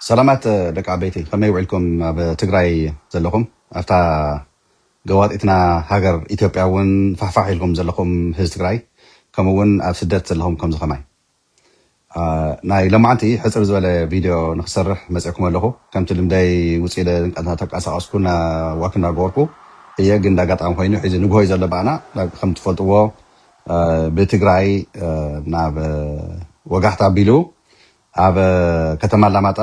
ሰላማት ደቂ ዓበይቲ፣ ከመይ ውዒልኩም? ኣብ ትግራይ ዘለኹም፣ ኣብታ ገዋጢትና ሃገር ኢትዮጵያ እውን ፋሕፋሕ ኢልኩም ዘለኹም ህዝቢ ትግራይ፣ ከምኡ እውን ኣብ ስደት ዘለኹም ከምዚ ከማይ። አ፣ ናይ ሎማዓንቲ ሕፅር ዝበለ ቪድዮ ንክሰርሕ መፅእኩም ኣለኹ። ከምቲ ልምደይ ውፅእ ኢለ ተንቀሳቀስኩ፣ ዋክ እናገበርኩ እየ። ግን እንዳጋጣሚ ኮይኑ ሕዚ ንግሆ እዩ ዘሎ ባዕና። ከም ትፈልጥዎ፣ አ፣ ብትግራይ፣ አ፣ ናብ ወጋሕታ ኣቢሉ ኣብ ከተማ ኣላማጣ፣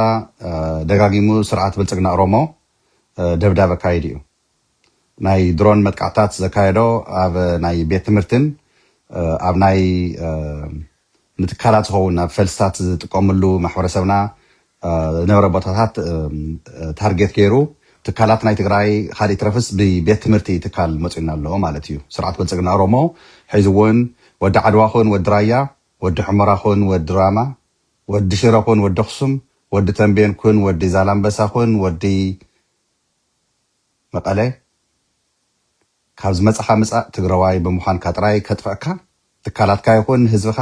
አ፣ ደጋጊሙ ስርዓት ብልፅግና ኦሮሞ፣ አ፣ ደብዳብ ኣካይዱ እዩ። ናይ ድሮን መጥቃዕታት ዘካየዶ ኣብ ናይ ቤት ትምህርትን፣ አ፣ ኣብ ናይ፣ አ፣ ንትካላት ዝኸውን ኣብ ፈልስታት ዝጥቀምሉ ማሕበረሰብና፣ አ፣ ዝነበረ ቦታታት፣ አ፣ ታርጌት ገይሩ ትካላት ናይ ትግራይ ካልእ ይትረፍስ ብቤት ትምህርቲ ትካል መፂኡና ኣሎ ማለት እዩ። ስርዓት ብልፅግና ኦሮሞ ሕዚ እውን ወዲ ዓድዋ ኹን ወዲ ራያ፣ ወዲ ሑመራ ኹን ወዲ ራማ፣ ወዲ ሽረ ኹን ወዲ ኣኽሱም፣ ወዲ ተንቤን ኩን ወዲ ዛላምበሳ ኩን ወዲ መቐለ፣ ካብ ዝመጻኻ ምጻእ ትግራዋይ ብምዃንካ ጥራይ ከጥፍኣካ፣ ትካላትካ ይኹን ንህዝብኻ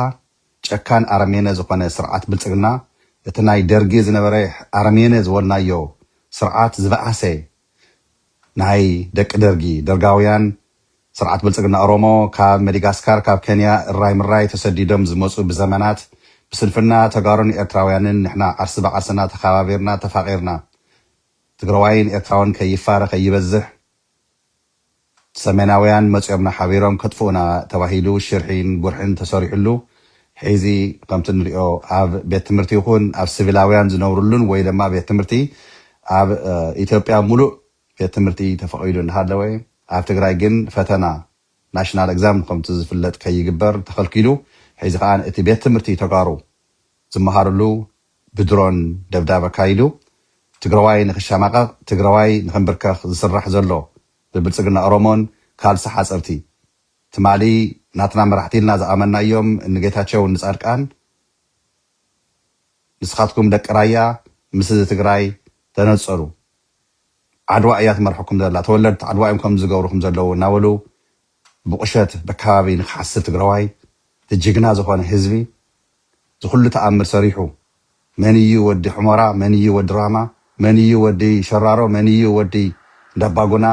ጨካን ኣረሜነ ዝኾነ ስርዓት ብልጽግና፣ እቲ ናይ ደርጊ ዝነበረ ኣረሜነ ዝበልናዮ ስርዓት ዝበኣሰ ናይ ደቂ ደርጊ፣ ደርጋውያን፣ ስርዓት ብልጽግና ኦሮሞ ካብ መዲጋስካር፣ ካብ ኬንያ እራይ ምራይ ተሰዲዶም ዝመጹ ብዘመናት ብስንፍና ተጋሩን ኤርትራውያንን ንሕና ዓርሲ ብዓርስና ተኸባቢርና ተፋቒርና ትግራዋይን ኤርትራውን ከይፋረ ከይበዝሕ ሰሜናውያን መጺኦምና ሓቢሮም ከጥፍኡና ተባሂሉ ሽርሒን ጉርሕን ተሰሪሕሉ ሕዚ ከምቲ ንሪኦ ኣብ ቤት ትምህርቲ ይኹን ኣብ ሲቪላውያን ዝነብርሉን ወይ ድማ ቤት ትምህርቲ ኣብ፣ እ፣ ኢትዮጵያ ሙሉእ ቤት ትምህርቲ ተፈቒዱ እንዳሃለወ ኣብ ትግራይ ግን ፈተና ናሽናል ኤግዛም ከምቲ ዝፍለጥ ከይግበር ተኸልኪሉ። ሕዚ ከኣ እቲ ቤት ትምህርቲ ተጋሩ ዝመሃርሉ ብድሮን ደብዳብ ኣካይዱ ትግራዋይ ንኽሸማቐቕ ትግራዋይ ንኽንብርከኽ ዝስራሕ ዘሎ ብብልጽግና ኦሮሞን ካልሲ ሓፀርቲ ትማሊ ናትና መራሕቲ ኢልና ዝኣመናዮም ንጌታቸው ንጻድቃን ንስኻትኩም ደቂ ራያ ምስ እዚ ትግራይ ተነጸሩ። ዓድዋ እያ ትመርሐኩም ዘላ። ተወለድቲ ዓድዋ እዮም ከምዚ ዝገብሩኹም ዘለዉ እናበሉ ብቁሸት በከባቢ ንክሓስብ ትግራዋይ እቲ ጅግና ዝኾነ ህዝቢ ዝኩሉ ተኣምር ሰሪሑ መን እዩ ወዲ ሑመራ፣ መን እዩ ወዲ ራማ፣ መን እዩ ወዲ ሸራሮ፣ መን እዩ ወዲ እንዳባጉና፣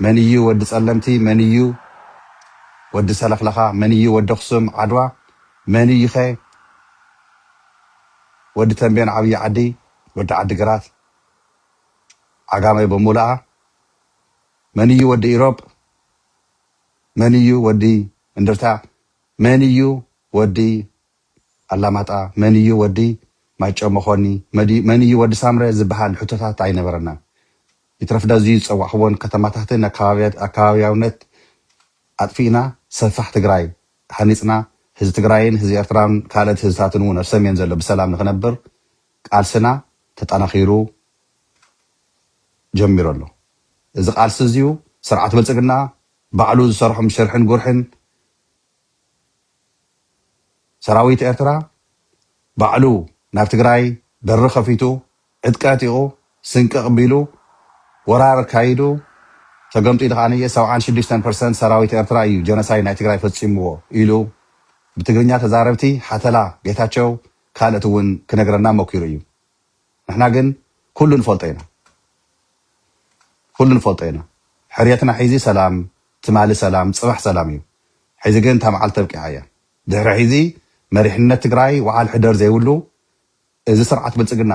መን እዩ ወዲ ጸለምቲ፣ መን እዩ ወዲ ሰለኽለኻ፣ መን እዩ ወዲ ኣኽሱም ዓድዋ፣ መን እዩኸ ወዲ ተንቤን ዓብዪ ዓዲ፣ ወዲ ዓዲ ግራት፣ ዓጋመ ብምሉኣ፣ መን እዩ ወዲ ኢሮብ፣ መን እዩ ወዲ እንድርታ፣ መን እዩ ወዲ ኣላማጣ፣ መን እዩ ወዲ ማይጨው መኾኒ፣ መዲ-፣ መን እዩ ወዲ ሳምረ ዝበሃል ሕቶታት ኣይነበረናን። ይትረፍ ዳዚ ዝጸዋዕኽዎን ከተማታትን ኣከባብያ-፣ ኣከባብያውነት ኣጥፊእና ሰፋሕ ትግራይ ሃኒጽና ህዝቢ ትግራይን ህዝቢ ኤርትራን ካልኦት ህዝብታትን እውን ኣብ ሰሜን ዘሎ ብሰላም ንኽነብር ቃልስና ተጠናኺሩ ጀሚሩ ኣሎ። እዚ ቃልሲ እዚዩ ስርዓት ብልጽግና ባዕሉ ዝሰርሖም ሽርሕን ጉርሕን ሰራዊት ኤርትራ ባዕሉ ናብ ትግራይ በሪ ከፊቱ ዕጥቂ ዕጢቑ ስንቂ ኣቕቢሉ ወራር ኣካይዱ ተገምጢሉ ከዓንየ ሰብዓን ሽዱሽተን ፐርሰንት ሰራዊት ኤርትራ እዩ ጀኖሳይድ ናይ ትግራይ ፈጺምዎ ኢሉ ብትግርኛ ተዛረብቲ ሓተላ ጌታቸው ካልእቲ እውን ክነግረና ሞኪሩ እዩ። ንሕና ግን ኩሉ ንፈልጦ ኢና። ኩሉ ንፈልጦ ኢና። ሕርየትና ሒዚ ሰላም፣ ትማሊ ሰላም፣ ጽባሕ ሰላም እዩ። ሕዚ ግን እታ መዓልቲ ኣብቂዓ እያ። ድሕሪ ሕዚ መሪሕነት ትግራይ ወዓል ሕደር ዘይብሉ እዚ ስርዓት ብልጽግና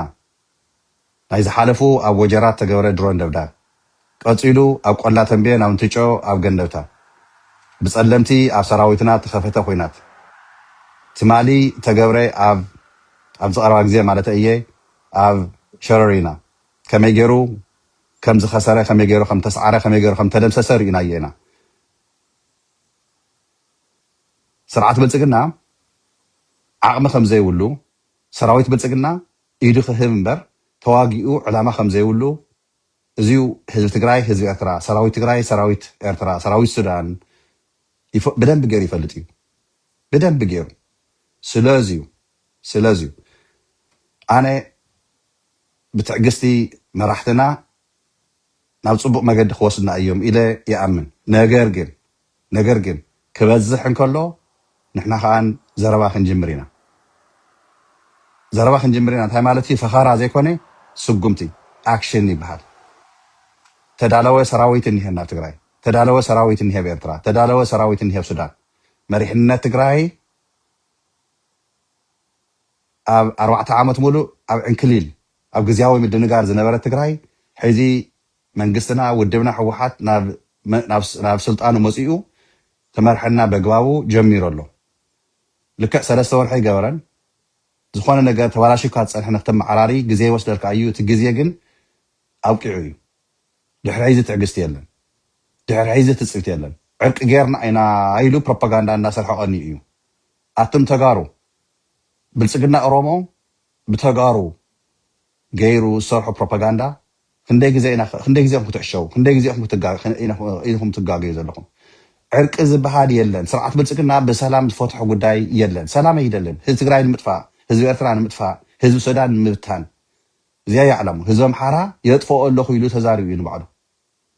ናይ ዝሓለፉ ኣብ ወጀራት ተገበረ ድሮን ደብዳብ ቀጺሉ ኣብ ቆላ ተንቤን ኣብ እንትጮ ኣብ ገንደብታ ብጸለምቲ ኣብ ሰራዊትና ተኸፈተ ኹናት ትማሊ ተገብረ ኣብ ኣብዚ ቀረባ ግዜ ማለት እየ ኣብ ሸረሪና ከመይ ገይሩ ከም ዝኸሰረ ከመይ ገይሩ ከም ተስዓረ ከመይ ገይሩ ከም ተደምሰሰ ርኢናዮ ኢና። ስርዓት ብልጽግና ዓቕሚ ከም ዘይብሉ ሰራዊት ብልጽግና ኢዱ ክህብ እምበር ተዋጊኡ ዕላማ ከም ዘይብሉ እዚዩ ህዝቢ ትግራይ ህዝቢ ኤርትራ ሰራዊት ትግራይ ሰራዊት ኤርትራ ሰራዊት ሱዳን ይፈ-፣ ብደንብ ገይሩ ይፈልጥ እዩ። ብደንብ ገይሩ ስለዚዩ ስለዚዩ ኣነ ብትዕግስቲ መራሕትና ናብ ጽቡቕ መገዲ ክወስዱና እዮም ኢለ ይኣምን። ነገር ግን ነገር ግን ክበዝሕ እንከሎ ንሕና ከኣ ዘረባ ክንጅምር ኢና። ዘረባ ክንጅምር ኢና እንታይ ማለት እዩ? ፈኸራ ዘይኮነ ስጉምቲ፣ ኣክሽን ይበሃል። ተዳለወ ሰራዊት እኒሀ ናብ ትግራይ፣ ተዳለወ ሰራዊት እኒሀ ኣብ ኤርትራ፣ ተዳለወ ሰራዊት እኒሀ ኣብ ሱዳን። መሪሕነት ትግራይ ኣብ ኣርባዕተ ዓመት ሙሉእ ኣብ ዕንክሊል፣ ኣብ ግዝያዊ ምድንጋር ዝነበረ ትግራይ፣ ሕዚ መንግስትና፣ ውድብና ህወሓት ናብ መ- ናብ ናብ ስልጣኑ መፂኡ ክመርሐና በግባቡ ጀሚሩ ኣሎ። ልክዕ ሰለስተ ወርሒ ኣይገበረን። ዝኾነ ነገር ተባላሽካ ዝፀንሐ ንክተመዓራሪ ግዜ ይወስደልካ እዩ። እቲ ግዜ ግን ኣብቂዑ እዩ። ድሕሪ ሕዚ ትዕግስቲ የለን። ድሕሪ ሕዚ ትፅቢት የለን። ዕርቂ ጌርና ኢና ኢሉ ፕሮፓጋንዳ እናሰርሐ ቀኒኡ እዩ። ኣቱም ተጋሩ፣ ብልፅግና ኦሮሞ ብተጋሩ ገይሩ ዝሰርሖ ፕሮፓጋንዳ ክንደይ ግዜ ኢና ክንደይ ግዜ ኢኹም ክትዕሸው? ክንደይ ግዜ ኢኹም ክትጋ ኢኹም ትጋገዩ ዘለኹም? ዕርቂ ዝበሃል የለን። ስርዓት ብልፅግና ብሰላም ዝፈትሖ ጉዳይ የለን። ሰላም ኣይደልን። ህዝቢ ትግራይ ንምጥፋእ፣ ህዝቢ ኤርትራ ንምጥፋእ፣ ህዝቢ ሱዳን ንምብታን፣ እዚኣ እያ ዕላሙ። ህዝቢ ኣምሓራ የጥፍኦ ኣለኹ ኢሉ ተዛሪቡ እዩ ንባዕሉ።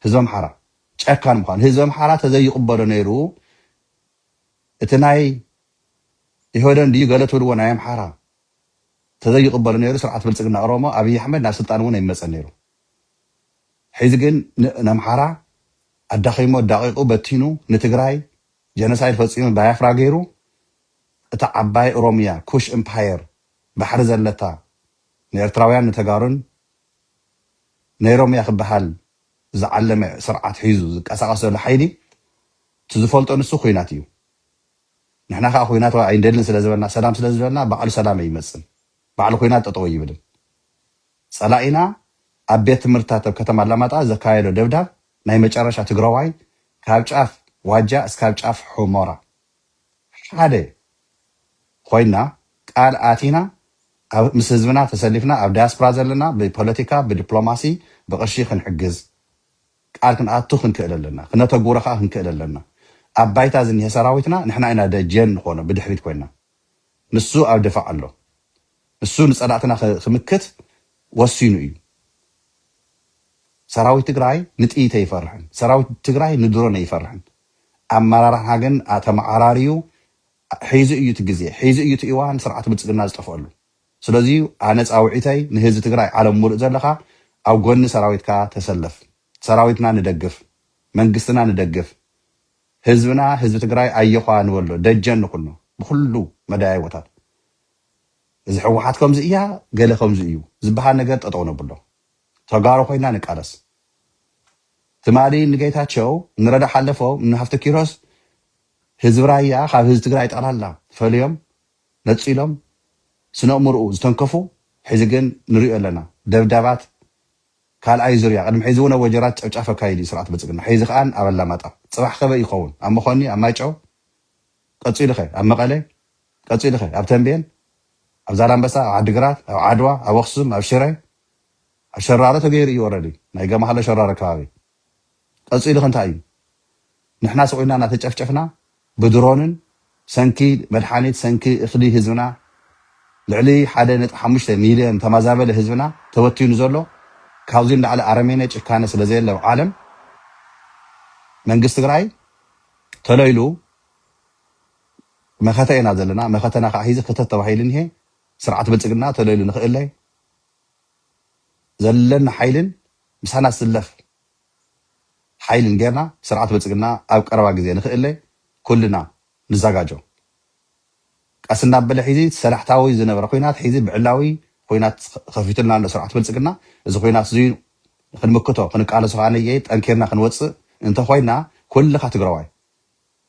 ህዝቢ ኣምሓራ ጨካን ምዃኑ፣ ህዝቢ ኣምሓራ ተዘይቕበሎ ነይሩ፣ እቲ ናይ ኢህወደን ድዩ ገለ ትብልዎ ናይ ኣምሓራ ተዘይቕበሎ ነይሩ፣ ስርዓት ብልፅግና ኦሮሞ ኣብይ ኣሕመድ ናብ ስልጣን እውን ኣይመፀን ነይሩ። ሕዚ ግን ን- ንኣምሓራ ኣዳኺሞ፣ ዳቂቑ፣ በቲኑ፣ ንትግራይ ጀኖሳይድ ፈፂሙ፣ ባያፍራ ገይሩ፣ እታ ዓባይ ኦሮሚያ፣ ኩሽ ኤምፓየር፣ ባሕሪ ዘለታ፣ ንኤርትራውያን ንተጋሩን ነይሮም እያ ክበሃል ዝዓለመ ስርዓት ሒዙ ዝንቀሳቐስ ዘሎ ሓይሊ፣ እቲ ዝፈልጦ ንሱ ኹናት እዩ። ንሕና ከዓ ኹናት ኣይንደልን ስለ ዝበልና፣ ሰላም ስለ ዝበልና፣ ባዕሉ ሰላም ኣይመፅን፣ ባዕሉ ኹናት ጠጠው ይብልን። ፀላኢና ኣብ ቤት ትምህርትታት ኣብ ከተማ ኣላማጣ ዘካየዶ ደብዳብ ናይ መጨረሻ ትግራዋይ ካብ ጫፍ ዋጃ እስካብ ጫፍ ሑመራ ሓደ ኮይና፣ ቃል ኣቲና፣ ኣብ ምስ ህዝብና ተሰሊፍና፣ ኣብ ዳያስፖራ ዘለና ብፖለቲካ፣ ብዲፕሎማሲ፣ ብቅርሺ ክንሕግዝ ቃል ክንኣቱ ክንክእል ኣለና፣ ክነተግብሮ ከዓ ክንክእል ኣለና። ኣብ ባይታ ዝኒሀ ሰራዊትና ንሕና ኢና ደጀን ንኾኖ ብድሕሪት ኮይና። ንሱ ኣብ ድፋዕ ኣሎ። ንሱ ንፀላእትና ክ- ክምክት ወሲኑ እዩ። ሰራዊት ትግራይ ንጥይት ኣይፈርሕን። ሰራዊት ትግራይ ንድሮን ኣይፈርሕን። ኣመራርሓ ግን ኣተመዓራርዩ ሒዙ እዩ እቲ ግዜ፣ ሒዙ እዩ እቲ እዋን ስርዓት ብልፅግና ዝጠፍአሉ። ስለዚ ኣነ ፃውዒተይ ንህዝቢ ትግራይ ዓለም ሙሉእ ዘለኻ ኣብ ጎኒ ሰራዊትካ ተሰለፍ። ሰራዊትና ንደግፍ፣ መንግስትና ንደግፍ፣ ህዝብና ህዝቢ ትግራይ ኣየኳ ንበሎ፣ ደጀን ንኩኖ ብኩሉ መዳያይቦታት። እዚ ህወሓት ከምዚ እያ ገለ ከምዚ እዩ ዝበሃል ነገር ጠጠው ነብሎ። ተጋሩ ኮይና ንቃለስ። ትማሊ ንጌታቸው ንረዳ ሓለፎም ንሃፍተ ኪሮስ ህዝቢ ራያ ካብ ህዝቢ ትግራይ ጠቕላላ ፈልዮም ነፂሎም ስነእምርኡ ዝተንከፉ ሕዚ ግን ንሪኦ ኣለና። ደብዳባት ካልኣይ ዙርያ ቅድሚ ሕዚ እውን ኣብ ወጀራት ጨፍጫፍ ኣካይዱ እዩ ስርዓት ብልፅግና። ሕዚ ከዓን ኣብ ኣላማጣ፣ ፅባሕ ከበይ ይኸውን? ኣብ መኾኒ፣ ኣብ ማይጨው፣ ቀፂሉ ኸ ኣብ መቐለ፣ ቀፂሉ ኸ ኣብ ተንቤን፣ ኣብ ዛላምበሳ፣ ኣብ ዓዲግራት፣ ኣብ ዓድዋ፣ ኣብ ኣክሱም፣ ኣብ ሽረ፣ ኣብ ሸራሮ ተገይሩ እዩ። ወረዲ ናይ ገማሃሎ ሸራሮ ከባቢ ቀፂሉ ኸ እንታይ እዩ? ንሕና ስቑልና እናተጨፍጨፍና ብድሮንን ሰንኪ መድሓኒት ሰንኪ እኽሊ ህዝብና ልዕሊ ሓደ ነጥቢ ሓሙሽተ ሚልዮን ተማዛበለ ህዝብና ተበቲኑ ዘሎ ካብዚ ንላዕሊ ኣረሜነ ጭካነ ስለ ዘየለ ኣብ ዓለም መንግስቲ ትግራይ ተለይሉ መኸተ ኢና ዘለና። መኸተና ከዓ ሒዚ ክተት ተባሂሉ እኒሄ። ስርዓት ብልፅግና ተለይሉ ንኽእለይ ዘለና ሓይልን ምሳና ዝስለፍ ሓይልን ጌርና ስርዓት ብልፅግና ኣብ ቀረባ ግዜ ንኽእለይ ኩልና ንዘጋጆ። ቀስ እናበለ ሒዚ ሰላሕታዊ ዝነበረ ኩናት ሒዚ ብዕላዊ ኩናት ከፊቱልና ኣሎ ስርዓት ብልፅግና። እዚ ኩናት እዚ ክንምክቶ ክንቃለሶ ከዓ ነየ ጠንኪርና ክንወፅእ እንተኮይና ኩልኻ ትግራዋይ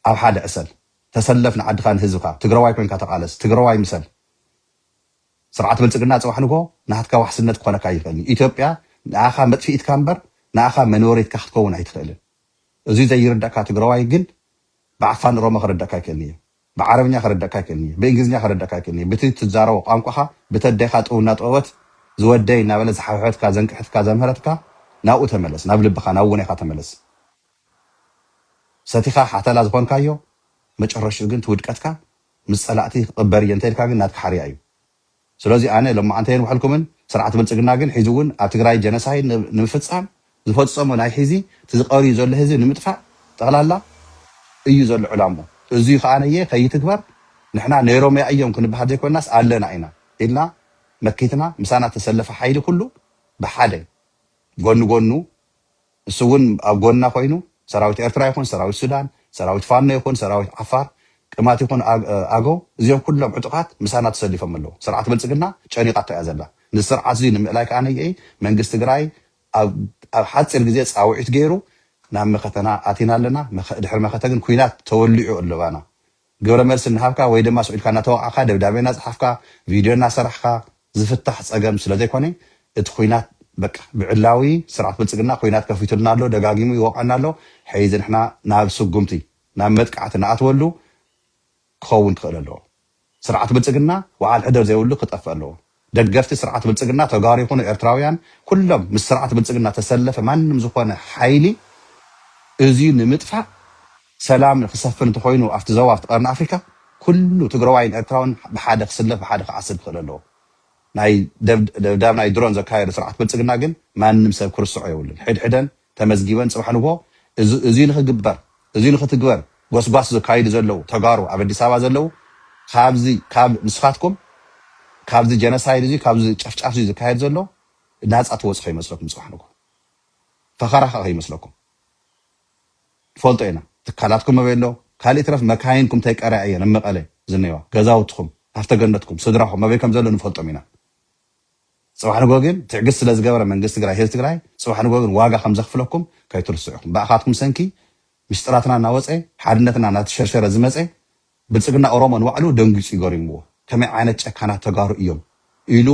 ኣብ ሓደ ዕሰል ተሰለፍ ንዓድኻ ንህዝብኻ ትግራዋይ ኮይንካ ተቃለስ ትግራዋይ ምሰል። ስርዓት ብልፅግና ፅባሕ ንጎ ናትካ ዋሕስነት ክኾነካ ይኽእል እዩ። ኢትዮጵያ ንኣኻ መጥፊኢትካ እምበር ንኣኻ መኖሪትካ ክትከውን ኣይትኽእልን። እዚ ዘይርዳእካ ትግራዋይ ግን ብዓፋን ኦሮሞ ክርዳእካ ኣይክእልን እዩ። ብዓረብኛ ክርዳእካ ኣይክእልን እዩ። ብእንግሊዝኛ ክርዳእካ ኣይክእልን እዩ። ብቲ ትዛረቦ ቋንቋኻ ብተደኻ ጥውና ጥበበት ዝወደይ እናበለ ዝሓብሐትካ ዘንቅሐትካ ዘምህረትካ ናብኡ ተመለስ። ናብ ልብኻ ናብ ውኔኻ ተመለስ። ሰቲኻ ሓተላ ዝኾንካዮ መጨረሽኡ ግን ትውድቀትካ ምስ ፀላእቲ ክቕበር እየ እንተኢልካ ግን ናትካ ሓርያ እዩ። ስለዚ ኣነ ሎማዓንተ የንውሐልኩምን ስርዓት ብልፅግና ግን ሒዚ እውን ኣብ ትግራይ ጀነሳይድ ንምፍፃም ዝፈፀሞ ናይ ሒዚ እቲ ዝቐርዩ ዘሎ ህዝቢ ንምጥፋእ ጠቕላላ እዩ ዘሎ ዕላሞ። እዚ ከዓ ነየ ከይትግበር ንሕና ነይሮም እዮም ክንበሃል ዘይኮናስ ኣለና ኢና ኢልና መኪትና ምሳና ተሰለፈ ሓይሊ ኩሉ ብሓደ ጎኒ ጎኑ እሱ እውን ኣብ ጎንና ኮይኑ ሰራዊት ኤርትራ ይኹን ሰራዊት ሱዳን፣ ሰራዊት ፋኖ ይኹን ሰራዊት ዓፋር፣ ቅማት ይኹን ኣገው፣ እዚኦም ኩሎም ዕጡቓት ምሳና ተሰሊፎም ኣለዉ። ስርዓት ብልጽግና ጨኒቓቶ እያ ዘላ። ንስርዓት እዚ ንምእላይ ከዓ ነየኢ መንግስቲ ትግራይ ኣብ ሓፂር ግዜ ፃውዒት ገይሩ ናብ መኸተና ኣቲና ኣለና። ድሕሪ መኸተ ግን ኩናት ተወሊዑ ኣለባና። ግብረ መልሲ እናሃብካ ወይ ድማ ስዒልካ እናተወቃዕካ ደብዳቤ እናፅሓፍካ ቪድዮ እናሰራሕካ ዝፍታሕ ፀገም ስለዘይኮነ እቲ ኩናት በቃ ብዕላዊ ስርዓት ብልፅግና ኩናት ከፊቱልና ኣሎ፣ ደጋጊሙ ይወቅዐና ኣሎ። ሕዚ ንሕና ናብ ስጉምቲ ናብ መጥቃዕቲ ንኣትወሉ ክኸውን ክኽእል ኣለዎ። ስርዓት ብልፅግና ወዓል ሕደር ዘይብሉ ክጠፍእ ኣለዎ። ደገፍቲ ስርዓት ብልፅግና ተጋሩ ይኹኑ ኤርትራውያን ኩሎም ምስ ስርዓት ብልፅግና ተሰለፈ ማንም ዝኾነ ሓይሊ እዚ ንምጥፋእ ሰላም ክሰፍን እንተኮይኑ ኣብቲ ዞባ ኣብቲ ቀርኒ ኣፍሪካ ኩሉ ትግራዋይን ኤርትራውን ብሓደ ክስለፍ ብሓደ ክዓስብ ክኽእል ኣለዎ። ናይ ደብዳብ ናይ ድሮን ዘካየዱ ስርዓት ብልፅግና ግን ማንም ሰብ ክርስዖ የብሉን። ሕድሕደን ተመዝጊበን ፅባሕ ንግሆ እዚ ንክግበር እዚ ንክትግበር ጎስጓስ ዘካይዱ ዘለዉ ተጋሩ ኣብ ኣዲስ ኣበባ ዘለዉ ካብዚ ካብ ንስኻትኩም ካብዚ ጀነሳይድ እዚ ካብዚ ጨፍጫፍ እዚ ዝካየድ ዘሎ ናፃ ትወፁ ከይመስለኩም ፅባሕ ንግሆ ፈኸራ ከይመስለኩም ንፈልጦ ኢና። ትካላትኩም መበይ ኣሎ ካልእ ትረፍ መካይንኩም ተይቀርያ እየን ኣብ መቐለ ዝነዋ ገዛውትኩም ሃፍተ ገነትኩም ስድራኹም መበይ ከም ዘሎ ንፈልጦም ኢና። ፅባሕ ንጎ ግን ትዕግስቲ ስለዝገበረ መንግስቲ ትግራይ ህዝቢ ትግራይ ፅባሕ ንጎ ግን ዋጋ ከም ዘኽፍለኩም ከይትርስዑ ኢኹም። ብኣኻትኩም ሰንኪ ምስጢራትና እናወፀ ሓድነትና እናተሸርሸረ ዝመፀ ብልፅግና ኦሮሞ ንባዕሉ ደንጊፁ ይገሪምዎ። ከመይ ዓይነት ጨካናት ተጋሩ እዮም ኢሉ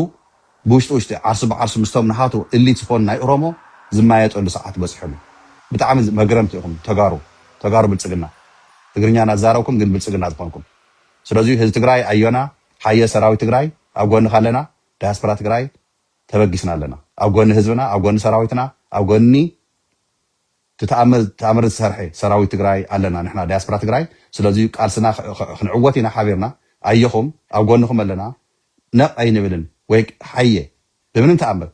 ብውሽጢ ውሽጢ ዓርሱ ብዓርሱ ምስቶም ንሃቱ እሊት ዝኾኑ ናይ ኦሮሞ ዝማየጠሉ ሰዓት በፂሑ ኣሎ። ብጣዕሚ መግረምቲ ኢኹም ተጋሩ ተጋሩ ብልፅግና ትግርኛ እናዛረብኩም ግን ብልፅግና ዝኾንኩም። ስለዚ ህዝቢ ትግራይ ኣዮና ሓየ ሰራዊት ትግራይ ኣብ ጎንኻ ኣለና። ዳያስፖራ ትግራይ ተበጊስና ኣለና ኣብ ጎኒ ህዝብና ኣብ ጎኒ ሰራዊትና ኣብ ጎኒ ተኣምር ዝሰርሐ ሰራዊት ትግራይ ኣለና ንሕና ዳያስፖራ ትግራይ። ስለዚ ቃልስና ክንዕወት ኢና ሓቢርና። ኣየኹም ኣብ ጎንኹም ኣለና። ነቕ ኣይንብልን ወይ ሓየ ብምንም ተኣምር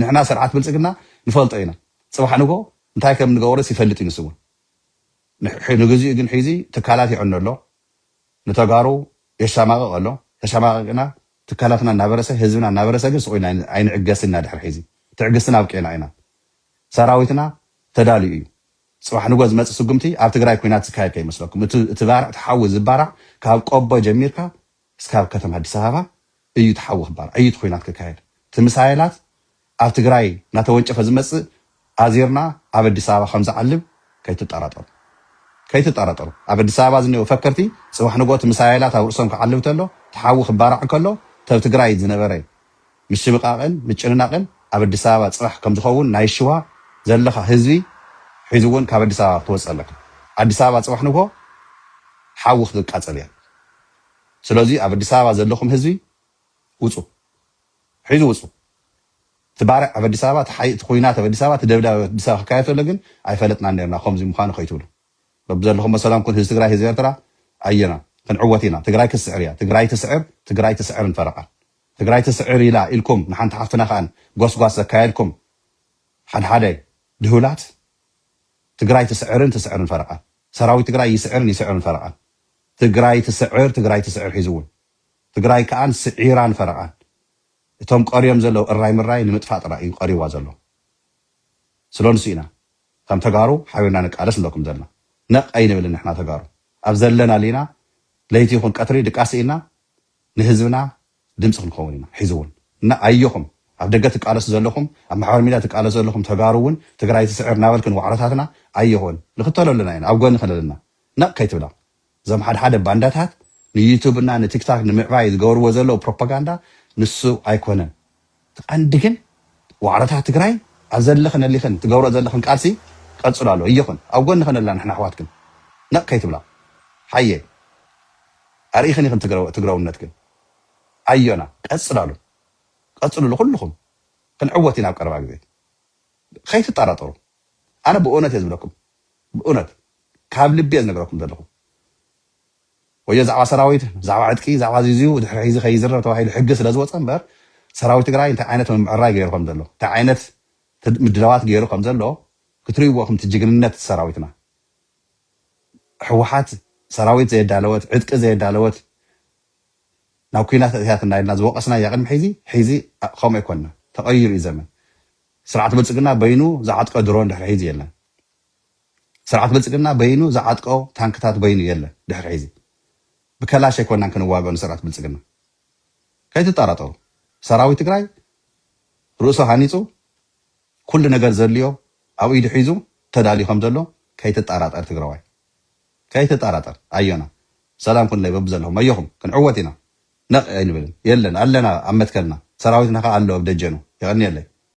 ንሕና ስርዓት ብልፅግና ንፈልጦ ኢና። ፅባሕ ንጎ እንታይ ከም ንገብርስ ይፈልጥ እዩ ንሱ እውን። ንግዚኡ ግን ሒዚ ትካላት ይዕኖ ኣሎ። ንተጋሩ የሻማቕቕ ኣሎ። ተሻማቐቅና ትካላትና እናበረሰ ህዝብና እናበረሰ ግን ስቑ ኣይንዕገስን ኢና ድሕሪ ሒዚ ትዕግስትና ኣብቂዕና ኢና። ሰራዊትና ተዳልዩ እዩ። ፅባሕ ንጎ ዝመፅእ ስጉምቲ ኣብ ትግራይ ኩናት ዝካየድ ከይመስለኩም። እቲ ባርዕ እቲ ሓዊ ዝባራዕ ካብ ቆቦ ጀሚርካ እስካብ ከተማ ኣዲስ ኣበባ እዩ እቲ ሓዊ ክባራዕ እዩ እቲ ኩናት ክካየድ። እቲ ምሳይላት ኣብ ትግራይ እናተወንጨፈ ዝመፅእ ኣዚርና ኣብ ኣዲስ ኣበባ ከም ዝዓልብ ከይትጠራጠሩ ከይትጠራጠሩ። ኣብ ኣዲስ ኣበባ ዝኒኦ ፈከርቲ ፅባሕ ንጎ እቲ ምሳይላት ኣብ ርእሶም ክዓልብ ተሎ እቲ ሓዊ ክባራዕ ከሎ ተብ ትግራይ ዝነበረ ምሽብቃቅን ምጭንናቅን ኣብ ኣዲስ ኣበባ ፅባሕ ከም ዝኸውን ናይ ሽዋ ዘለካ ህዝቢ ሒዚ እውን ካብ ኣዲስ ኣበባ ክትወፅእ ኣለካ። ኣዲስ ኣበባ ፅባሕ ንጎ ሓዊ ክትቃፀል እያ። ስለዚ ኣብ ኣዲስ ኣበባ ዘለኹም ህዝቢ ውፁ፣ ሒዚ ውፁ። እቲ ባርዕ ኣብ ኣዲስ ኣበባ እቲ ኩናት ኣብ ኣዲስ ኣበባ እቲ ደብዳብ ኣብ ኣዲስ ኣበባ ክካየድ ተሎ ግን ኣይፈለጥና ነርና ከምዚ ምዃኑ ከይትብሉ በብዘለኹም መሰላም ኩን ህዝቢ ትግራይ ህዝቢ ኤርትራ ኣየና ክንዕወት ኢና። ትግራይ ክትስዕር እያ። ትግራይ ትስዕር ትግራይ ትስዕር ንፈረቓን ትግራይ ትስዕር ኢላ ኢልኩም ንሓንቲ ሓፍትና ከኣን ጎስጓስ ዘካየድኩም ሓድሓደ ድሁላት ትግራይ ትስዕርን ትስዕርን ፈረቓን ሰራዊት ትግራይ ይስዕርን ይስዕርን ፈረቓን ትግራይ ትስዕር ትግራይ ትስዕር ሒዚ እውን ትግራይ ከኣን ስዒራን ፈረቓን እቶም ቀርዮም ዘለዉ እራይ ምራይ ንምጥፋእ ጥራይ እዩ ቀሪዋ ዘሎ። ስለ ንሱ ኢና ከም ተጋሩ ሓቢርና ንቃለስ ንብለኩም ዘለና። ነቕ ኣይንብልን ንሕና ተጋሩ ኣብ ዘለና ሊና ለይቲ ይኹን ቀትሪ ድቃስ ኢልና ንህዝብና ድምፂ ክንኸውን ኢና። ሒዚ እውን እና ኣየኹም ኣብ ደገ ትቃለሱ ዘለኹም ኣብ ማሕበር ሚድያ ትቃለሱ ዘለኹም ተጋሩ እውን ትግራይ ትስዕር እናበልክን ዋዕሮታትና ኣየኹን ንክተለሉና ኢና ኣብ ጎኒ ክለልና ነቕ ከይትብላ እዞም ሓደ ሓደ ባንዳታት ንዩቱብ እና ንቲክታክ ንምዕባይ ዝገብርዎ ዘለዉ ፕሮፓጋንዳ ንሱ ኣይኮነን። እቲ ቀንዲ ግን ዋዕሮታት ትግራይ ኣብ ዘለኽን ኣሊኽን ትገብሮ ዘለኽን ቃልሲ ቀፅሉ ኣሎ እየኹን ኣብ ጎንኽን ኣላ ንሕና ኣሕዋትክን ነቕ ከይትብላ ሓየ ኣርኢኽን ኢኽን ትግረውነት ግን ኣዮና ቀፅላሉ ቀፅሉሉ ኩልኹም ክንዕወት ኢና ኣብ ቀረባ ግዜ ከይትጠራጠሩ ኣነ ብእውነት እየ ዝብለኩም ብእውነት ካብ ልቢ እየ ዝነግረኩም ዘለኹ ወዮ ዛዕባ ሰራዊት ዛዕባ ዕጥቂ ዛዕባ ዚዝዩ ድሕሪ ሒዚ ከይዝረብ ተባሂሉ ሕጊ ስለ ዝወፀ እምበር ሰራዊት ትግራይ እንታይ ዓይነት ምምዕራይ ገይሩ ከም ዘሎ እንታይ ዓይነት ምድላዋት ገይሩ ከም ዘሎ ክትርእይዎ ከምቲ ጅግንነት ሰራዊትና ህወሓት ሰራዊት ዘየዳለወት ዕጥቂ ዘየዳለወት ናብ ኩናት እትያትና ኢልና ዝወቀስናያ ቅድሚ ሕዚ ሕዚ ከምኡ ኣይኮንና ተቐይሩ እዩ ዘመን። ስርዓት ብልፅግና በይኑ ዝዓጥቀ ድሮን ድሕሪ ሒዚ የለን። ስርዓት ብልፅግና በይኑ ዝዓጥቀ ታንክታት በይኑ የለን ድሕሪ ሒዚ። ብከላሽ ኣይኮናን ክንዋግኦ ንስርዓት ብልፅግና። ከይትጠራጠሩ። ሰራዊት ትግራይ ርእሱ ሃኒፁ፣ ኩሉ ነገር ዘድልዮ ኣብ ኢዱ ሒዙ ተዳልዩ ከም ዘሎ ከይትጠራጠር ትግራዋይ። ከይትጠራጠር። ኣዮና ሰላም ኩንለይ በብዘለኹም ኣዮኹም ክንዕወት ኢና። ነቕ ኣይንብልን። የለን ኣለና ኣብ መትከልና። ሰራዊትና ከኣ ኣሎ ኣብ ደጀኑ። የቐንየለይ።